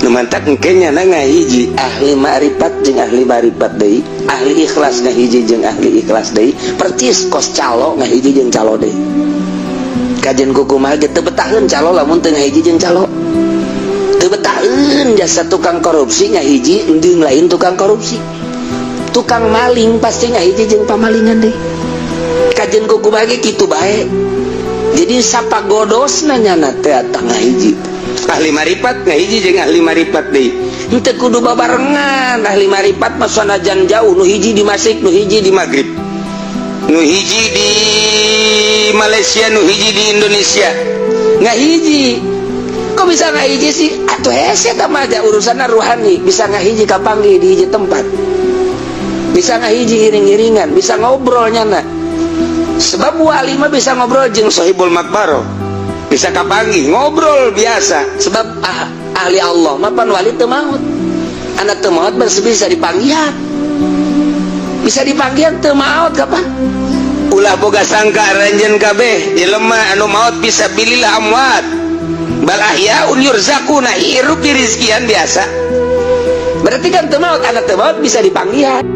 Nu mantak engke nyana ngahiji ahli ma'rifat jeung ahli ma'rifat deui, ahli ikhlas ngahiji jeung ahli ikhlas deui, percis kos calo ngahiji jeung calo deui. Kajian kukumaha ge teu betaheun calo lamun teu ngahiji jeung calo. Teu betaheun jasa tukang korupsi ngahiji jeung lain tukang korupsi. Tukang maling pasti ngahiji jeung pamalingan deui. Kajian kukumaha ge kitu bae. Jadi sapagodosna nyana teh tah ngahiji. Ahli marifat ngahiji jeung ahli marifat deui. Henteu kudu babarengan. Ahli marifat mah sanajan jauh, nu hiji di Masyrik, nu hiji di Maghrib, nu hiji di Malaysia, nu hiji di Indonesia, ngahiji. Kok bisa ngahiji sih? Atuh hese eta mah aja urusanna ruhani, bisa ngahiji kapanggih di hiji tempat, bisa ngahiji iring-iringan, bisa ngobrol nyana. Sebab wali mah bisa ngobrol jeung sohibul makbaro, bisa kapanggih ngobrol biasa. Sebab ahli Allah mah pan wali teu maut, anak teu maut bisa dipanggihan, bisa dipanggihan, teu maut kapan. Ulah boga sangka aranjeun kabeh jelema anu maut fi sabilillah amwat, bal ahyaun yurzaquna, hirup dirizkian biasa. Berarti kan teu maut, anak teu maut bisa dipanggihan.